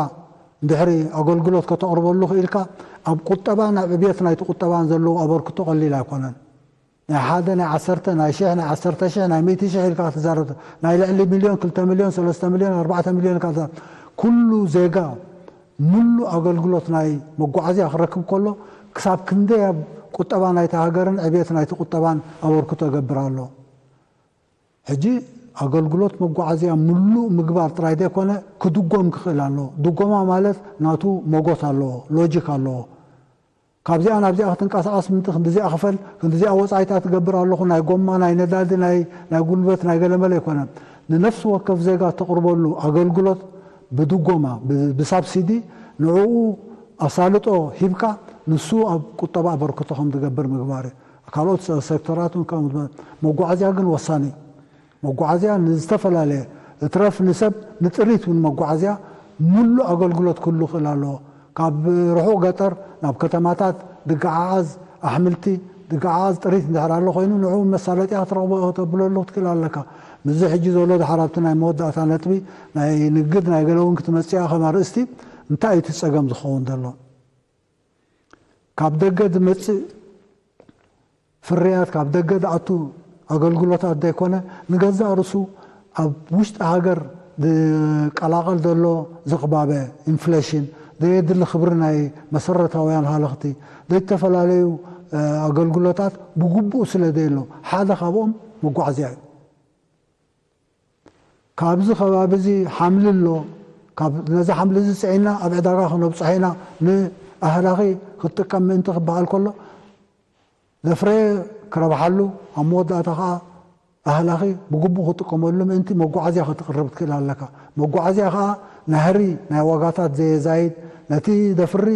እንድሕሪ ኣገልግሎት ከተቕርበሉ ክኢልካ፣ ኣብ ቁጠባን ኣብ ዕብየት ናይቲ ቁጠባን ዘለዎ ኣበርክቶ ቀሊል ኣይኮነን። ናይ ሓደ፣ ናይ ዓሰርተ፣ ናይ ሽሕ፣ ናይ ዓሰርተ ሽሕ፣ ናይ ሚእቲ ሽሕ ኢልካ ክትዛረብ፣ ናይ ልዕሊ ሚልዮን፣ ክልተ ሚልዮን፣ ሰለስተ ሚልዮን፣ ኣርባዕተ ሚልዮን ኢልካ ክትዛረብ፣ ኩሉ ዜጋ ምሉእ ኣገልግሎት ናይ መጓዓዝያ ክረክብ ከሎ፣ ክሳብ ክንደይ ኣብ ቁጠባ ናይቲ ሃገርን ዕብየት ናይቲ ቁጠባን ኣበርክቶ ይገብር ኣሎ? ሕጂ ኣገልግሎት መጓዓዝያ ምሉእ ምግባር ጥራይ ዘይኮነ፣ ክድጎም ክኽእል ኣለዎ። ድጎማ ማለት ናቱ መጎት ኣለዎ፣ ሎጂክ ኣለዎ። ካብዚኣ ናብዚኣ ክትንቀሳቐስ ምንቲ ክንዲዚኣ ክፈል፣ ክንዲዚኣ ወጻኢታት ትገብር ኣለኹ፣ ናይ ጎማ፣ ናይ ነዳዲ፣ ናይ፣ ናይ ጉልበት፣ ናይ ገለመለ ኣይኮነን። ንነፍሲ ወከፍ ዜጋ ተቕርበሉ ኣገልግሎት ብድጎማ፣ ብ-፣ ብሳብሲዲ ንዕኡ ኣሳልጦ ሂብካ፣ ንሱ ኣብ ቁጠባ ኣበርክቶ ከም ዝገብር ምግባር እዩ። ካልኦት ሰ-፣ ሴክተራት እውን ከም መጓዓዝያ ግን ወሳኒ እዩ። መጓዓዝያ ንዝተፈላለየ፣ እትረፍ ንሰብ፣ ንጥሪት እውን መጓዓዝያ ምሉእ ኣገልግሎት ክህሉ ክእል ኣለዎ። ካብ ርሑቕ ገጠር ናብ ከተማታት ዝገዓዓዝ ኣሕምልቲ፣ ዝገዓዓዝ ጥሪት እንድሕር ኣሎ ኮይኑ፣ ንዕኡ መሳለጥያ ክትረኽቦ፣ ከተብለሉ ክትክእል ኣለካ። ምስዚ ሕጂ ዘሎ ድሓር ኣብቲ ናይ መወዳእታ ነጥቢ፣ ናይ ንግድ ናይ ገለ እውን ክትመጽእ እያ ከም ኣርእስቲ፣ እንታይ እዩ እቲ ጸገም ዝኸውን ዘሎ? ካብ ደገ ዝመጽእ ፍርያት፣ ካብ ደገ ዝኣቱ ኣገልግሎታት ዘይኮነ፣ ንገዛእ ርእሱ ኣብ ውሽጢ ሃገር ዝቀላቐል ዘሎ ዝቕባበ፣ ኢንፍሌሽን፣ ዘየድሊ ክብሪ ናይ መሰረታውያን ሃለኽቲ፣ ዘይተፈላለዩ፣ እ፣ ኣገልግሎታት ብግቡእ ስለ ዘየሎ፣ ሓደ ካብኦም መጓዓዝያ እዩ። ካብዚ ከባቢ እዚ ሓምሊ ኣሎ፣ ካብ፣ ነዚ ሓምሊ እዚ ጽዒና ኣብ ዕዳጋ ክነብጽሖ ኢና፣ ንኣህላኺ ክትጥቀም ምእንቲ ክበሃል ከሎ፣ ዘፍረየ ክረብሓሉ፣ ኣብ መወዳእታ ኸኣ ኣህላኺ ብግቡእ ክጥቀመሉ ምእንቲ መጓዓዝያ ክትቕርብ ትክእል ኣለካ። መጓዓዝያ ኸኣ ናህሪ ናይ ዋጋታት ዘየዛይድ፣ ነቲ ዘፍሪ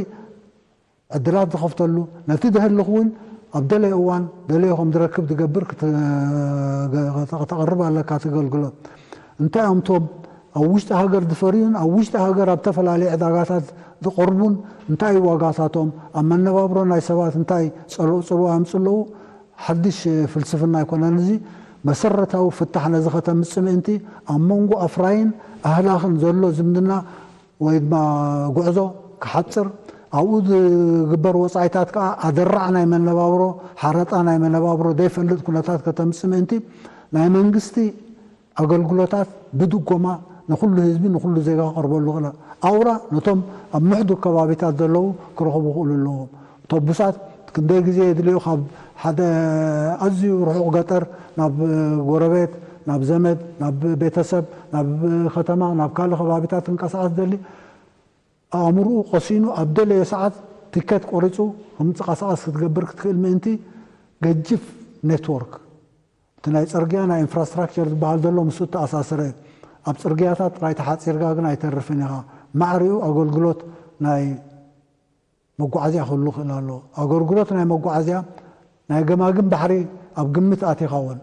ዕድላት ዝኸፍተሉ፣ ነቲ ዘህልኽ እውን ኣብ ደለየ እዋን ደለየ ከም ዝረክብ ዝገብር ክተ-፣ ከተቕርብ ኣለካ እቲ ኣገልግሎት። እንታይ እዮም እቶም ኣብ ውሽጢ ሃገር ዝፈርዩን ኣብ ውሽጢ ሃገር ኣብ ዝተፈላለዩ ዕዳጋታት ዝቐርቡን እንታይ እዩ ዋጋታቶም፣ ኣብ መነባብሮ ናይ ሰባት እንታይ ጸልኦ ጽልዋ የምጽእ ኣለዉ? ሓድሽ ፍልስፍና ኣይኮነን እዚ። መሰረታዊ ፍታሕ ነዚ ከተምጽእ ምእንቲ ኣብ መንጎ ኣፍራይን ኣህላኽን ዘሎ ዝምድና ወይ ድማ ጉዕዞ ክሓጽር፣ ኣብኡ ዝግበር ወጻኢታት ከኣ ኣደራዕ ናይ መነባብሮ፣ ሓረጣ ናይ መነባብሮ ዘይፈልጥ ኩነታት ከተምጽእ ምእንቲ ናይ መንግስቲ ኣገልግሎታት ብድጎማ ንኹሉ ህዝቢ ንኹሉ ዜጋ ክቐርበሉ ይኽእል። ኣውራ ነቶም ኣብ ምሕዱግ ከባቢታት ዘለዉ ክረኽቡ ክኽእሉ ኣለዎም። ኣውቶቡሳት ክንደይ ግዜ የድልዮ ካብ ሓደ ኣዝዩ ርሑቕ ገጠር ናብ ጎረቤት፣ ናብ ዘመድ፣ ናብ ቤተሰብ፣ ናብ ከተማ፣ ናብ ካልእ ከባቢታት ክንቀሳቐስ ደሊ ኣእምርኡ ቀሲኑ ኣብ ደለዮ ሰዓት ቲኬት ቆሪጹ ክንቀሳቐስ ክትገብር ክትክእል ምእንቲ ገጅፍ ኔትወርክ እቲ ናይ ጽርግያ ናይ ኢንፍራስትራክቸር ዝበሃል ዘሎ ምስኡ እተኣሳሰረ እዩ። ኣብ ጽርግያታት ጥራይ ተሓጺርካ ግን ኣይተርፍን ኢኻ። ማዕሪኡ ኣገልግሎት ናይ መጓዓዝያ ክህሉ ክእል ኣለዎ። ኣገልግሎት ናይ መጓዓዝያ ናይ ገማግም ባሕሪ ኣብ ግምት ኣቲኻ እውን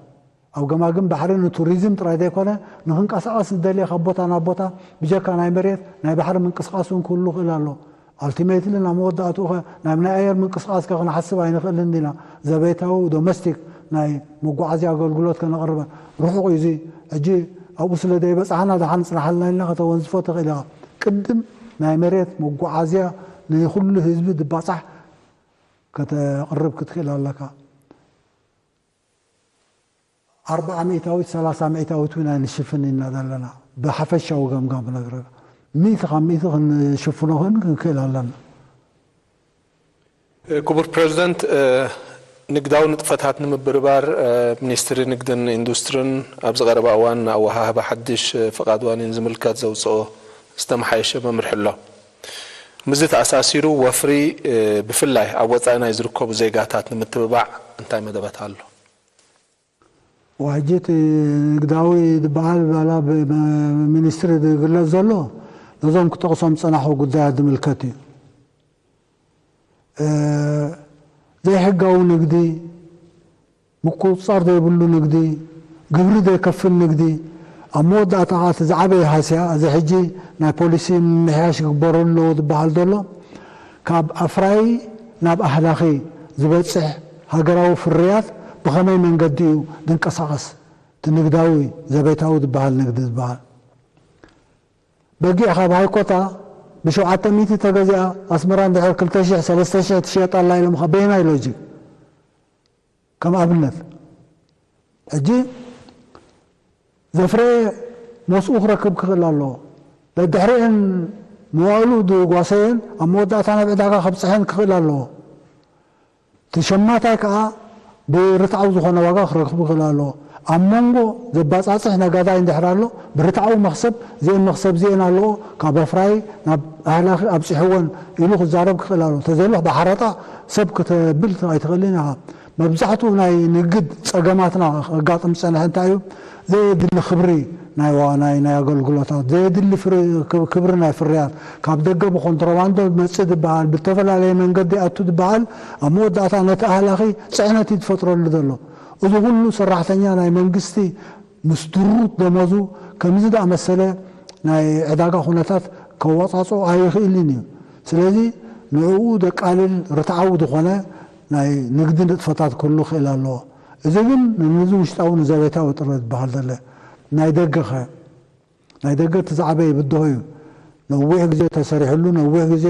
ኣብ ገማግም ባሕሪ ንቱሪዝም ጥራይ ዘይኮነ ንክንቀሳቐስ ዝደልየ ካብ ቦታ ናብ ቦታ ብጀካ ናይ መሬት ናይ ባሕሪ ምንቅስቃስ እውን ክህሉ ክእል ኣሎ። ኣልቲሜትሊ ናብ መወዳእትኡ ኸ ናብ ናይ ኣየር ምንቅስቃስ ከ ክንሓስብ ኣይንኽእልን ዲና? ዘቤታዊ ዶሜስቲክ ናይ መጓዓዝያ ኣገልግሎት ከነቕርበ ርሑቕ እዩ። እዚ ሕጂ ኣብኡ ስለ ዘይበጻሕና ደሓን ጽናሓልና ኢልና ከተወንዝፎ ትኽእል ኢኻ። ቅድም ናይ መሬት መጓዓዝያ ንኹሉ ህዝቢ ዝባጻሕ ከተቕርብ ክትክእል ኣለካ። ኣርብዓ ሚእታዊት ሰላሳ ሚእታዊት እውን ኣይንሽፍን ኢና ዘለና። ብሓፈሻዊ ገምጋም ክነግረካ ሚእቲ ካብ ሚእቲ ክንሽፍኖ ግን ክንክእል ኣለና። ክቡር ፕረዚደንት፣ ንግዳዊ ንጥፈታት ንምብርባር ሚኒስትሪ ንግድን ኢንዱስትርን ኣብዚ ቀረባ እዋን ንኣወሃህባ ሓድሽ ፍቓድ ዋኒን ዝምልከት ዘውፅኦ ዝተመሓየሸ መምርሒ ኣሎ። ምስዚ ተኣሳሲሩ ወፍሪ ብፍላይ ኣብ ወፃኢ ናይ ዝርከቡ ዜጋታት ንምትብባዕ እንታይ መደባት ኣሎ? ዋሕጂ እቲ ንግዳዊ ዝበሃል ባላ ብሚኒስትሪ ዝግለጽ ዘሎ ነዞም ክጠቕሶም ዝጸናሕኩ ጉዳያት ዝምልከት እዩ። ዘይሕጋዊ ንግዲ፣ ምቁጽጻር ዘይብሉ ንግዲ፣ ግብሪ ዘይከፍል ንግዲ፣ ኣብ መወዳእታ ከኣ እቲ ዝዓበየ ሃስያ፣ እዚ ሕጂ ናይ ፖሊሲ ምምሕያሽ ክግበረሉ ኣለዎ ዝበሃል ዘሎ፣ ካብ ኣፍራዪ ናብ ኣህላኺ ዝበጽሕ ሃገራዊ ፍርያት ብኸመይ መንገዲ እዩ ዝንቀሳቐስ? እቲ ንግዳዊ ዘቤታዊ ዝበሃል ንግዲ ዝበሃል። በጊዕ ካብ ሃይኮታ ብሸውዓተ ሚእቲ ተገዚኣ ኣስመራ እንድሕር ክልተ ሽሕ ሰለስተ ሽሕ ትሽየጥ ኣላ ኢሎምኻ በየናይ ሎጂክ? ከም ኣብነት ሕጂ ዘፍረየ ሞስኡ ክረክብ ክኽእል ኣለዎ። ደድሕሪአን መዋእሉ ዝጓሰየን ኣብ መወዳእታ ናብ ዕዳጋ ከብፅሐን ክኽእል ኣለዎ። እቲ ሸማታይ ከዓ ብርትዓዊ ዝኾነ ዋጋ ክረክቡ ክኽእል ኣለዎ። ኣብ መንጎ ዘባፃፅሕ ነጋዳይ እንድሕር ኣሎ ብርትዓዊ መኽሰብ እዚአን መኽሰብ እዚአን ኣለዎ ካብ ኣፍራይ ናብ ኣህላኺ ኣብፂሕወን ኢሉ ክዛረብ ክኽእል ኣለዎ። ተዘይሎ ብሓረጣ ሰብ ክተብል ኣይትኽእልን ኢኻ። መብዛሕትኡ ናይ ንግድ ፀገማትና ከጋጥም ዝፀንሐ እንታይ እዩ? ዘየድሊ ክብሪ ናይ ዋ ናይ ናይ ኣገልግሎታት ዘየድሊ ክብሪ ናይ ፍርያት ካብ ደገ ብኮንትሮባንዶ ዝመፅእ ዝበሃል ብዝተፈላለየ መንገዲ ኣቱ ዝበሃል ኣብ መወዳእታ ነቲ ኣህላኺ ፅዕነት እዩ ዝፈጥረሉ ዘሎ። እዚ ኩሉ ሰራሕተኛ ናይ መንግስቲ ምስ ድሩት ደሞዙ ከምዚ ዝኣመሰለ ናይ ዕዳጋ ኩነታት ከወፃፅኦ ኣይኽእልን እዩ። ስለዚ ንዕኡ ዘቃልል ርትዓዊ ዝኾነ ናይ ንግዲ ንጥፈታት ክህሉ ክእል ኣለዎ። እዚ ግን ንዚ ውሽጣዊ ንዘቤታዊ ጥረ ዝበሃል ዘለ ናይ ደገ ኸ ናይ ደገ እቲ ዝዓበየ ብድሆ እዩ። ነዊሕ ግዜ ተሰሪሕሉ፣ ነዊሕ ግዜ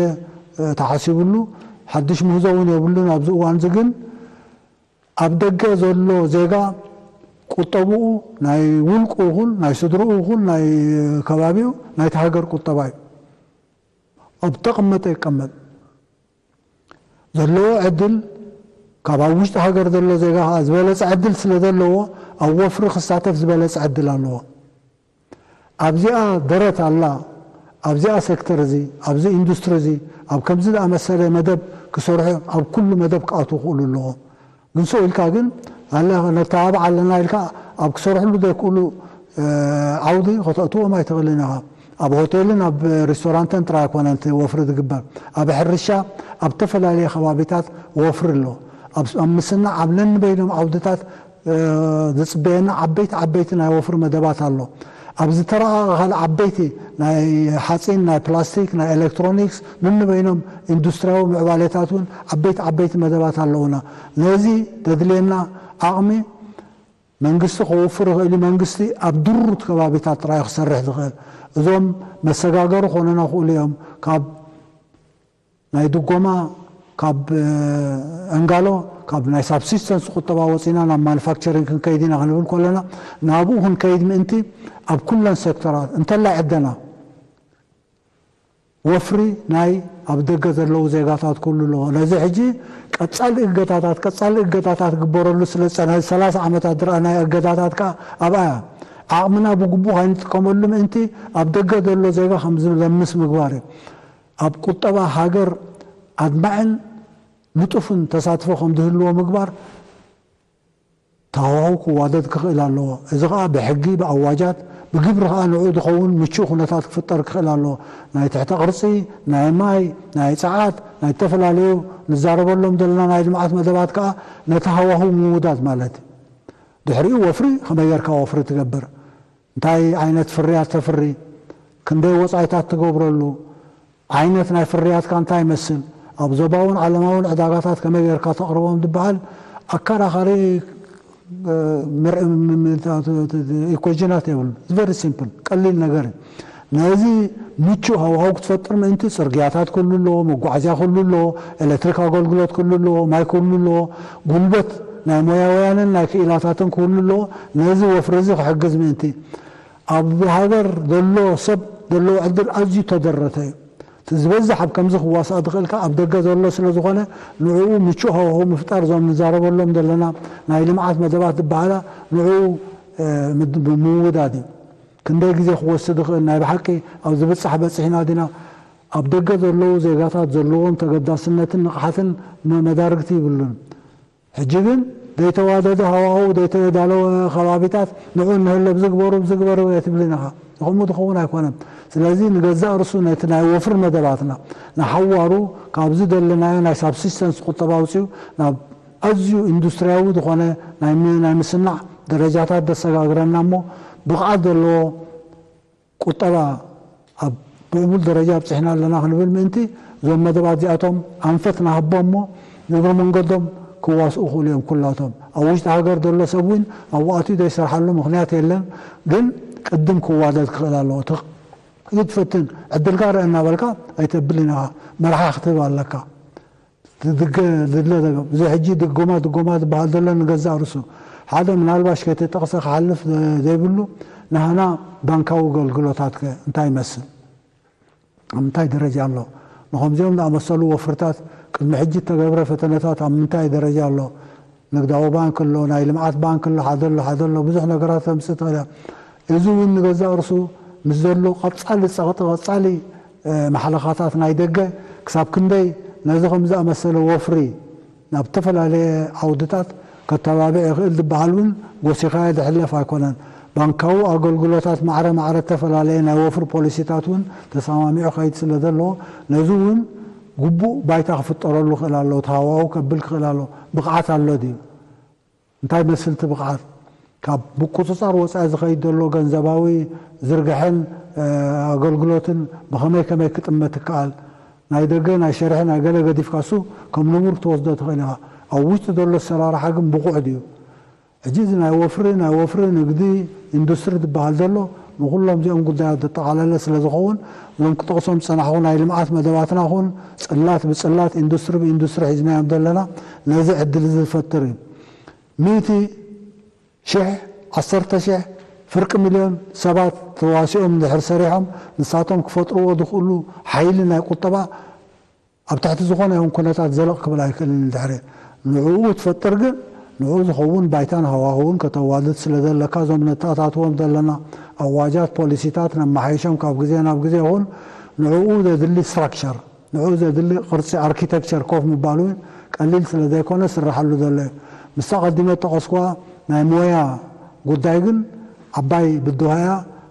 ተሓሲብሉ፣ ሓድሽ ምህዞ እውን የብሉን። ኣብዚ እዋን እዚ ግን ኣብ ደገ ዘሎ ዜጋ ቁጠብኡ ናይ ውልቁ ይኹን ናይ ስድርኡ ይኹን ናይ ከባቢኡ ናይቲ ሃገር ቁጠባ እዩ። ኣብ ተቐመጠ ይቀመጥ። ዘለዎ ዕድል ካብ ኣብ ውሽጢ ሃገር ዘሎ ዜጋ ከዓ ዝበለፀ ዕድል ስለ ዘለዎ ኣብ ወፍሪ ክሳተፍ ዝበለፀ ዕድል ኣለዎ። ኣብዚኣ ደረት ኣላ፣ ኣብዚኣ ሴክተር እዚ፣ ኣብዚ ኢንዱስትሪ እዚ፣ ኣብ ከምዚ ዝኣመሰለ መደብ ክሰርሑ ኣብ ኩሉ መደብ ክኣትዉ ክእሉ ኣለዎም። ግን ስቕ ኢልካ ግን ኣለ ነተባብዕ ኣለና ኢልካ ኣብ ክሰርሕሉ ዘይክእሉ ዓውዲ ከተእትዎም ኣይትኽእልን ኢኻ። ኣብ ሆቴልን ኣብ ሪስቶራንትን ጥራይ ኣይኮነን እቲ ወፍሪ ዝግበር። ኣብ ሕርሻ ኣብ ተፈላለየ ከባቢታት ወፍሪ ኣሎ። ኣብ ምስናዕ ኣብ ነንበይኖም ዓውድታት ዝፅበየና ዓበይቲ ዓበይቲ ናይ ወፍሪ መደባት ኣሎ። ኣብ ዝተረቐቐ ካልእ ዓበይቲ ናይ ሓፂን፣ ናይ ፕላስቲክ፣ ናይ ኤሌክትሮኒክስ፣ ነንበይኖም ኢንዱስትሪያዊ ምዕባሌታት እውን ዓበይቲ ዓበይቲ መደባት ኣለውና። ነዚ ዘድልየና ዓቕሚ መንግስቲ ከወፍር ይኽእል እዩ። መንግስቲ ኣብ ድሩት ከባቢታት ጥራይ ክሰርሕ ዝኽእል። እዞም መሰጋገሪ ኮነና ክእሉ እዮም። ካብ ናይ ድጎማ፣ ካብ ዕንጋሎ፣ ካብ ናይ ሳብሲስተንስ ቁጠባ ወፂና ናብ ማኑፋክቸሪንግ ክንከይድ ኢና ክንብል ከለና፣ ናብኡ ክንከይድ ምእንቲ ኣብ ኩለን ሴክተራት እንተላይ ዕደና ወፍሪ ናይ ኣብ ደገ ዘለዉ ዜጋታት ኩሉ ኣለዎ። ነዚ ሕጂ ቀጻሊ እገዳታት፣ ቀጻሊ እገዳታት ግበረሉ ስለ ዝጸንሐ፣ ሰላሳ ዓመታት ዝረኣናዮ እገዳታት ከኣ ኣብኣያ ዓቕምና ብግቡእ ከይንጥቀመሉ ምእንቲ ኣብ ደገ ዘሎ ዜጋ ከም ዝለምስ ምግባር እዩ። ኣብ ቁጠባ ሃገር ኣድማዕን ንጡፍን ተሳትፎ ከም ዝህልዎ ምግባር ተሃዋሁ ክዋደድ ክኽእል ኣለዎ። እዚ ኸኣ ብሕጊ፣ ብኣዋጃት፣ ብግብሪ ኸኣ ንዕኡ ዝኸውን ምቹእ ኩነታት ክፍጠር ክኽእል ኣለዎ። ናይ ትሕተ ቅርጺ፣ ናይ ማይ፣ ናይ ጸዓት፣ ናይ ዝተፈላለዩ ንዛረበሎም ዘለና ናይ ልምዓት መደባት ከኣ ነቲ ሃዋሁ ምውዳድ ማለት እዩ። ድሕሪኡ ወፍሪ ከመይ ጌርካ ወፍሪ ትገብር? እንታይ ዓይነት ፍርያት ተፍሪ? ክንደይ ወጻኢታት ትገብረሉ? ዓይነት ናይ ፍርያትካ እንታይ ይመስል? ኣብ ዞባውን ዓለማውን ዕዳጋታት ከመይ ጌርካ ተቕርቦም ዝበሃል ኣከራኻሪ ኢኮጅናት የብሉ። ቨሪ ሲምፕል፣ ቀሊል ነገር እዩ። ነዚ ምቹእ ሃዋህው ክትፈጥር ምእንቲ ጽርግያታት ክህሉ ኣለዎ፣ መጓዓዝያ ክህሉ ኣለዎ፣ ኤሌክትሪክ ኣገልግሎት ክህሉ ኣለዎ፣ ማይ ክህሉ ኣለዎ፣ ጉልበት ናይ ሞያውያንን ናይ ክኢላታትን ክህሉ ኣለዎ። ነዚ ወፍሪ እዚ ክሕግዝ ምእንቲ ኣብ ሃገር ዘሎ ሰብ ዘለዎ ዕድል ኣዝዩ ተደረተ እዩ። እቲ ዝበዝሕ ኣብ ከምዚ ክዋሳእ ዝኽእልካ ኣብ ደገ ዘሎ ስለ ዝኾነ ንዕኡ ምቹእ ሃዋህው ምፍጣር እዞም ንዛረበሎም ዘለና ናይ ልምዓት መደባት ዝበሃላ ንዕኡ ምውዳድ እዩ። ክንደይ ግዜ ክወስድ ይኽእል ናይ ብሓቂ ኣብ ዝብጻሕ በጺሕና ዲና? ኣብ ደገ ዘለዉ ዜጋታት ዘለዎም ተገዳስነትን ንቕሓትን መዳርግቲ ይብሉን። ሕጂ ግን ዘይተዋደደ ሃዋህው ዘይተዳለወ ከባቢታት ንዑ እንሀለ ብዝግበሩ ብዝግበሩ እየ ትብልን ኢኻ። ከምኡ ዝኸውን ኣይኮነን። ስለዚ ንገዛእ ርሱ ነቲ ናይ ወፍሪ መደባትና ንሓዋሩ ካብዚ ዘለናዮ ናይ ሳብሲስተንስ ቁጠባ ኣውፅኡ ናብ ኣዝዩ ኢንዱስትሪያዊ ዝኾነ ናይ ምስናዕ ደረጃታት ዘሰጋግረና እሞ ብቕዓት ዘለዎ ቁጠባ ኣብ ብዕቡል ደረጃ ኣብፂሕና ኣለና ክንብል ምእንቲ እዞም መደባት እዚኣቶም ኣንፈት ንሃቦም እሞ ንእግሪ መንገዶም ክዋስኡ ክእሉ እዮም። ኩላቶም ኣብ ውሽጢ ሃገር ዘሎ ሰብ እውን ኣብኡ ኣትዩ ዘይሰርሓሉ ምኽንያት የለን። ግን ቅድም ክዋደድ ክኽእል ኣለዎ። ይትፈትን ዕድልካ ርአ እናበልካ ኣይተብልን ኢኻ። መርሓ ክትህብ ኣለካ። ድገ ዝድለ ዘገብ እዚ ሕጂ ድጎማ ድጎማ ዝበሃል ዘሎ ንገዛእ ርሱ ሓደ ምናልባሽ ከይተጠቕሰ ክሓልፍ ዘይብሉ ናህና ባንካዊ ኣገልግሎታት ከ እንታይ ይመስል? ኣብ ምንታይ ደረጃ ኣሎ? ንኸምዚኦም ዝኣመሰሉ ወፍርታት ቅድሚ ሕጂ እተገብረ ፈተነታት ኣብ ምንታይ ደረጃ ኣሎ? ንግዳዊ ባንክ ኣሎ፣ ናይ ልምዓት ባንክ ኣሎ፣ ሓደ ኣሎ ሓደ ኣሎ ብዙሕ ነገራት ተምፅእ ትኽእል እያ። እዚ እውን ንገዛእ ርሱ ምስ ዘሎ ቀፃሊ ፀቕጢ ቀፃሊ ማሕለኻታት ናይ ደገ ክሳብ ክንደይ ነዚ ከም ዝኣመሰለ ወፍሪ ናብ ዝተፈላለየ ዓውድታት ከተባብዕ ይኽእል ዝበሃል እውን ጎሲኻዮ ዝሕለፍ ኣይኮነን። ባንካዊ ኣገልግሎታት ማዕረ ማዕረ እተፈላለየ ናይ ወፍሪ ፖሊሲታት እውን ተሰማሚዑ ከይድ ስለ ዘለዎ ነዚ እውን ግቡእ ባይታ ክፍጠረሉ ክእል ኣለዎ። ተሃዋው ከብል ክእል ኣለዎ። ብቕዓት ኣሎ ድዩ? እንታይ መስል እቲ ብቕዓት? ካብ ምቁፅፃር ወፃኢ ዝኸይድ ዘሎ ገንዘባዊ ዝርግሐን ኣገልግሎትን ብኸመይ ከመይ ክጥመት ይከኣል? ናይ ደገ ናይ ሸርሒ ናይ ገለ ገዲፍካ እሱ ከም ንቡር ክትወስዶ ትኽእል ኢኻ። ኣብ ውሽጢ ዘሎ ኣሰራርሓ ግን ብቑዕ ድዩ? ሕጂ እዚ ናይ ወፍሪ ናይ ወፍሪ ንግዲ ኢንዱስትሪ ዝበሃል ዘሎ ንኩሎም እዚኦም ጉዳያት ዘጠቓለለ ስለ ዝኸውን እዞም ክጠቕሶም ዝፀናሕኹ ናይ ልምዓት መደባትና ኹን ፅላት ብፅላት ኢንዱስትሪ ብኢንዱስትሪ ሒዝናዮም ዘለና ነዚ ዕድል እዚ ዝፈጥር እዩ። ሚእቲ ሽሕ፣ ዓሰርተ ሽሕ፣ ፍርቂ ሚልዮን ሰባት ተዋሲኦም እንድሕር ሰሪሖም ንሳቶም ክፈጥርዎ ዝኽእሉ ሓይሊ ናይ ቁጠባ ኣብ ትሕቲ ዝኾነ ይኹን ኩነታት ዘለቕ ክብል ኣይክእልን። እንድሕሪ ንዕኡ ትፈጥር ግን ንዕኡ ዝኸውን ባይታን ሃዋህውን ከተዋልድ ስለ ዘለካ እዞም ነተኣታትዎም ዘለና ኣዋጃት ፖሊሲታት ነመሓይሾም ካብ ግዜ ናብ ግዜ ይኹን ንዕኡ ዘድሊ ስትራክቸር ንዕኡ ዘድሊ ቅርፂ ኣርኪቴክቸር ኮፍ ምባል እውን ቀሊል ስለ ዘይኮነ ስራሓሉ ዘሎ እዩ። ምስታ ቀዲመ ጠቐስኩዋ ናይ ሞያ ጉዳይ ግን ዓባይ ብድሆ እያ።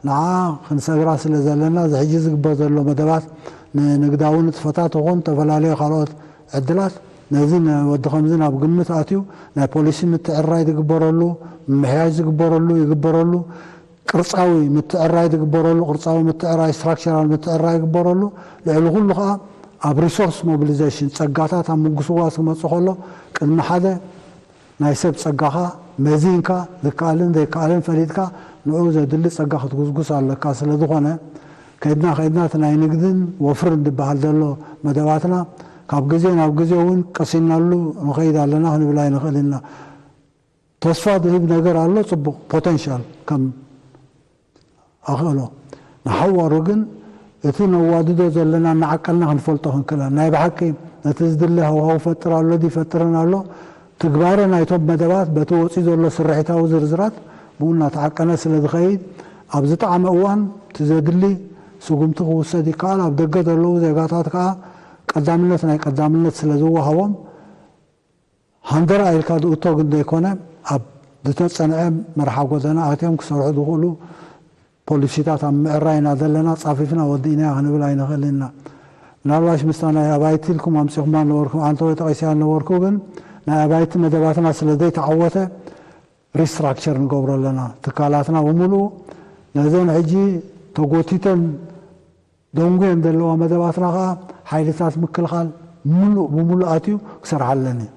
ንዓ ክንሰግራ ስለ ዘለና እዚ ሕጂ ዝግበር ዘሎ መደባት ንንግዳዊ ንጥፈታት ይኹን ዝተፈላለዩ ካልኦት ዕድላት ነዚ ወዲ ከምዚ ናብ ግምት ኣትዩ ናይ ፖሊሲ ምትዕራይ ዝግበረሉ፣ ምምሕያሽ ዝግበረሉ፣ ይግበረሉ፣ ቅርጻዊ ምትዕራይ ዝግበረሉ፣ ቅርጻዊ ምትዕራይ፣ ስትራክቸራል ምትዕራይ ይግበረሉ። ልዕሊ ኩሉ ከኣ ኣብ ሪሶርስ ሞቢሊዜሽን፣ ጸጋታት ኣብ ምጉስጓስ ክመጽእ ከሎ፣ ቅድሚ ሓደ ናይ ሰብ ጸጋኻ መዚንካ፣ ዝከኣልን ዘይከኣልን ፈሊጥካ፣ ንዕኡ ዘድሊ ጸጋ ክትጉስጉስ ኣለካ። ስለ ዝኾነ፣ ከይድና ከይድና እቲ ናይ ንግድን ወፍርን ዝበሃል ዘሎ መደባትና፣ ካብ ግዜ ናብ ግዜ እውን ቀሲናሉ ንኸይድ ኣለና ክንብል ኣይንኽእል ኢና። ተስፋ ዝህብ ነገር ኣሎ፣ ጽቡቕ ፖተንሻል ከም ኣኽእሎ። ንሓዋሩ ግን እቲ ነዋድዶ ዘለና እናዓቀልና ክንፈልጦ ክንክእል። ናይ ብሓቂ ነቲ ዝድለ ሃዋህው ፈጥር ኣሎ ድዩ ይፈጥርን ኣሎ? ትግባረ ናይቶም መደባት በቲ ወጺኡ ዘሎ ስርሒታዊ ዝርዝራት ብኡ እናተዓቀነ ስለ ዝኸይድ፣ ኣብ ዝጠዓመ እዋን እቲ ዘድሊ ስጉምቲ ክውሰድ ይከኣል። ኣብ ደገ ዘለዉ ዜጋታት ከኣ ቀዳምነት ናይ ቀዳምነት ስለ ዝወሃቦም፣ ሃንደራ ኢልካ ዝእቶ ግን ዘይኮነ፣ ኣብ ዝተጸንዐ መርሓ ጎደና ኣትዮም ክሰርሑ ዝኽእሉ ፖሊሲታት ኣብ ምዕራይ ኢና ዘለና፣ ጻፊፍና ወዲእናዮ ክንብል ኣይንኽእልን ኢና። ምናልባሽ ምስታ ናይ ኣባይቲ ኢልኩም ኣምጺኹማ ነበርኩም፣ ኣንተ ወይ ጠቒስያ ነበርኩ፣ ግን ናይ ኣባይቲ መደባትና ስለ ዘይተዓወተ ሪስትራክቸር ንገብሮ ኣለና። ትካላትና ብምሉኡ ነዘን ሕጂ ተጎቲተን ደንጉየን ዘለዋ መደባትና ከኣ ሓይልታት ምክልኻል ምሉእ ብምሉእ ኣትዩ ክሰርሓለን እዩ።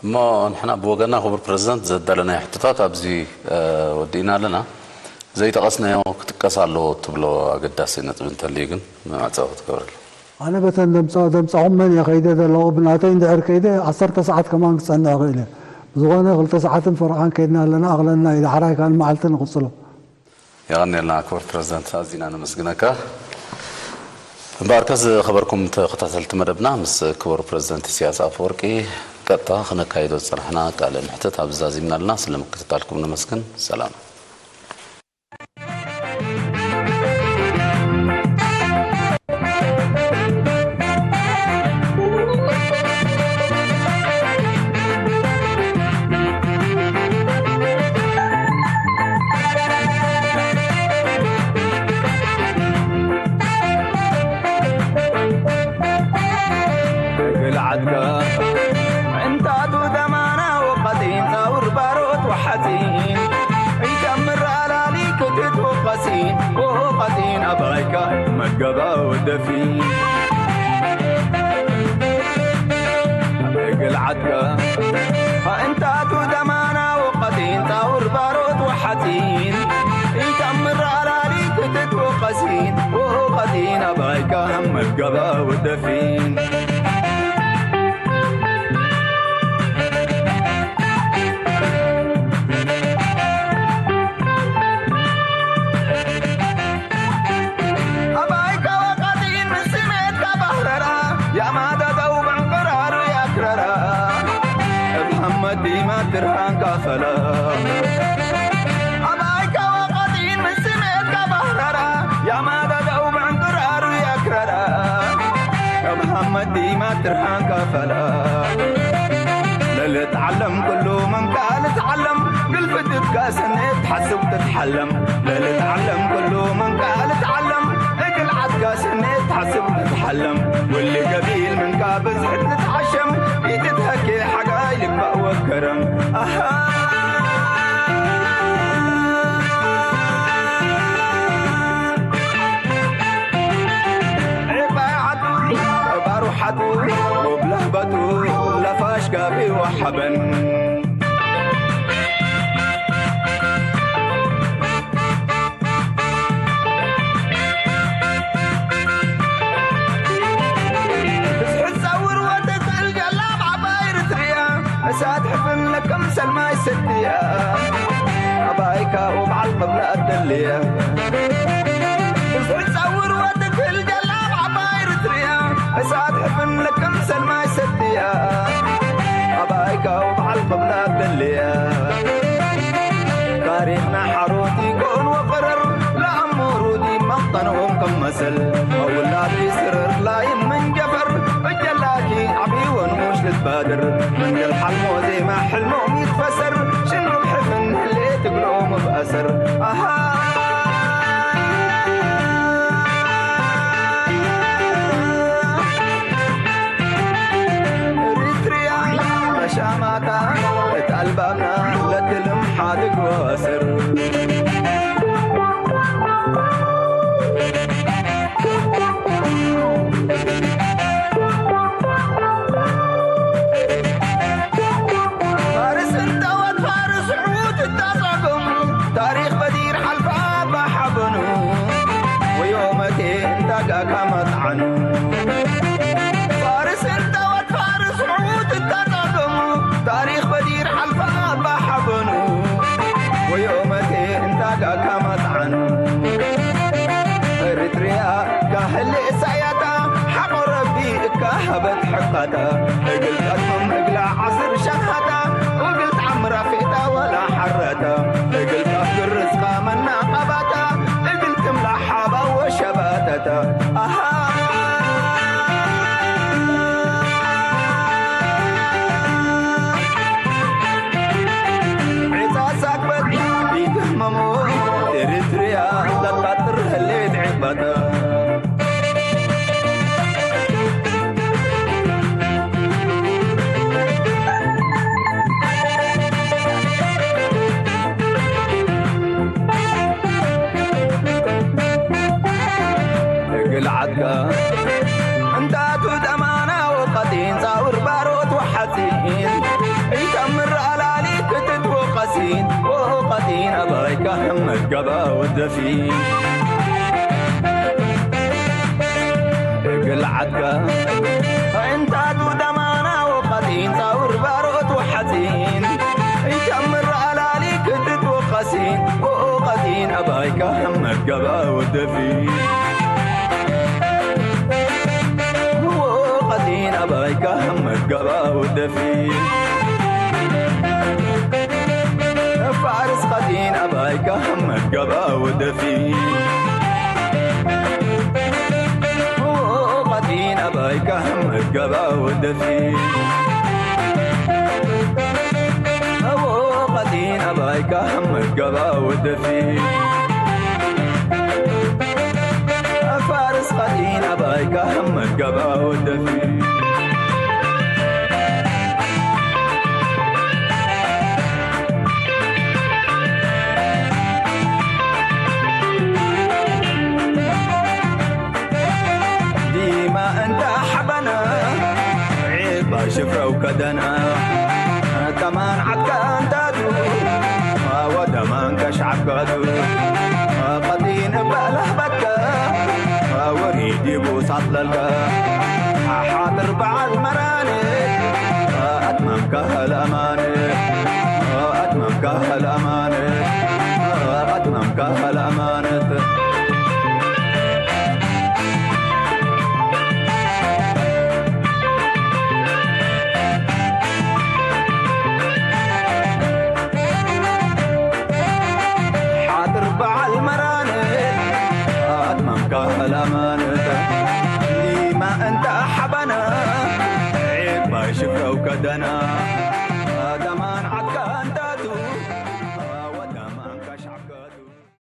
እሞ ንሕና ብወገና ክቡር ፕረዚደንት ዘዳለናዮ ሕቶታት ኣብዚ ወዲእና ኣለና። ዘይጠቐስናዮ ክጥቀስ ኣለዎ እትብሎ ኣገዳሲ ነጥቢ እንተልዩ ግን መዕጸዊ ክትገብረሉ። ኣነ በተን ደምጻኹም መን እየ ከይደ ዘለኹ፣ ብናተይ እንድሕር ከይደ ዓሰርተ ሰዓት ከማን ክጸንዕ እኽእል እየ። ብዝኾነ ክልተ ሰዓትን ፈረቓን ከይድና ኣለና፣ ኣቕለልና እዩ፣ ዳሕራይ ካልእ መዓልቲ ንቕጽሎ። የቐንየልና ክቡር ፕረዚደንት፣ ኣዚና ነመስግነካ። እምበኣርከስ ዝኸበርኩም ተኸታተልቲ መደብና ምስ ክቡር ፕረዚደንት ኢሳያስ ኣፈወርቂ ቀጥታ ክነካይዶ ዝጸናሕና ቃለ ምሕተት ኣብዚ ዛዚምና ኣለና። ስለ ምክትታልኩም ነመስግን። ሰላም። ግልዓትካ ምዕንታቱ ደማና ወቐጢን ፃውር ባሮት ወሓፂን ይተምር ኣላሊ ክትት ወቐፂን ወቐፂን ኣባይካ መገባ ወደፊን ግልዓትካ ኣእንታቱ ደማና ወቐጢን ፃውር ባሮት ወሓፂን ኢታምር ኣላሊ ክትት ወቐሲን ወቐጢን ኣባይካ መገባ ወደፊን ድራንካ ፈላ ኣባይካ ወቐጢን ምስ ስሜትካ ባህራራ ያማዳዳው ብዕንቅራሩ ያክራራ መሓመድ ዲማ ትርሃንካ ፈላ ለልትዓለም ኩሉ መንካ ልትዓለም ግልፍትትካ ስኔት ሓስብ ትትሓለም ለልትዓለም ኩሉ መንካ ልትዓለም እግል ዓድካ ስኔት ሓስብ ትትሓለም ውሊ ገቢል መንካ ብዝሕት ልትዓሸም ኢትትሀኬ ሓጋይ ልባእ ወከረም ኣሃ ባሩሓቱ ወብላህባቱ ላፋሽ ጋቢ ወሓበን ብዝሕት ጸውር ወተትእል ጀላብ ዓባይ ርትርያ እሳት ሕፍን ለከም ሰልማይ ሰትያ ኣባይካ ወበዓል ቅብላ ኣደልያ ብዝሕት ጸውር ወተትእል ጀላብ ዓባይ ርትርያ እሳት ሕፍን ለከም ሰልማይ ሰትያ ኣባይካ ወበዓል ቅብላ ኣደልያ ታሪኽና ሓሮት ይኮን ወፈረር ለኣሞሩ ዲማ ጠንኦም ከም መሰል መውላድ ይስርር ላይም መንጀፈር እጀላኪ ዓብይወን ሙሽ ልትባድር መንገል ሓልሞ ዜማ ሕልሞም ይትፈሰር ሽንሩብ ሕፍን ህሌ ትግሎም ብኣሰር ኣሃ ፋርስ እንተወት ፋርስ ዕዉት እታ ጸገሙ፣ ታሪኽ በዲር ሓልፋ ኣባ ሓበኑ፣ ወዮ መቴ እንታጋካ መጥዓኑ። ፋርስ እንተወት ፋርስ ዕዉት እታ ጸገሙ፣ ታሪኽ በዲር ሓልፋ ኣባ ሓበኑ፣ ወዮ መቴ እንታጋካ መጥዓኑ። ኤሪትሪያ ካህሊ እሳያታ ሓቆ ረቢ እካ ሃበት ሕቃታ፣ እግል ቀትም እግላ ዓስር ሸሃታ፣ እግል ተዓምራ ፌታ ወላ ሓራታ፣ እግል ካፍር ርዝቃ መናቐባታ፣ እግል ትምላ ሓባ ወሸባታታ። ኣሃ። ዒጻ ሳግበት ይግህመሞ፣ ኤሪትሪያ ለቃጥር ህሌት ዕባታ። እግል ዓድካ እንታቱ ደማና ወቀጢን ጻውር ባሮት ወሓጺን፣ እንተምር ኣላሊ ክትት ወቀሲን፣ ወቀጢን ኣባይካ ሕመድ ገባ ወደፊን። እግል ዓድካ እንታቱ ደማና ወቀጢን ጻውር ባሮት ወሓጺን፣ እንተምር ኣላሊ ክትት ወቀሲን፣ ወቀጢን ኣባይካ ሕመድ ገባ ወደፊን። ወቀጢን ኣባይካ ሕመድ ገባ ወደፊን። ፋርስ ቀጢን ኣባይካ ሕመድ ገባ ወደፊን። ቀጢን ኣባይካ ሕመድ ገባ ወደፊን። ቀጢን ኣባይካ ሕመድ ገባ ወደፊን። ፋርስ ቀጢን ኣባይካ ሕመድ ገባ ወደፊን። ዲማ እንተ ሓበና ዒባ ሽፍረው ከደና፣ ከማን ዓድካ እንታቱ ወደማን ከሽዓብካቱ፣ ቀጢን እበ ለህበትከ ወሪድ ይቡሳት ለልከ ሓጥር በዓል መራን ኣትማምካ ለማን ኣትማምካ ለማን ኣትማምካ ለማነት። ሓጥር በዓል መራን ኣትማምካ ለማነት። ሊማ እንተ ሓባና ዒባይ ሽፍረው ከደና።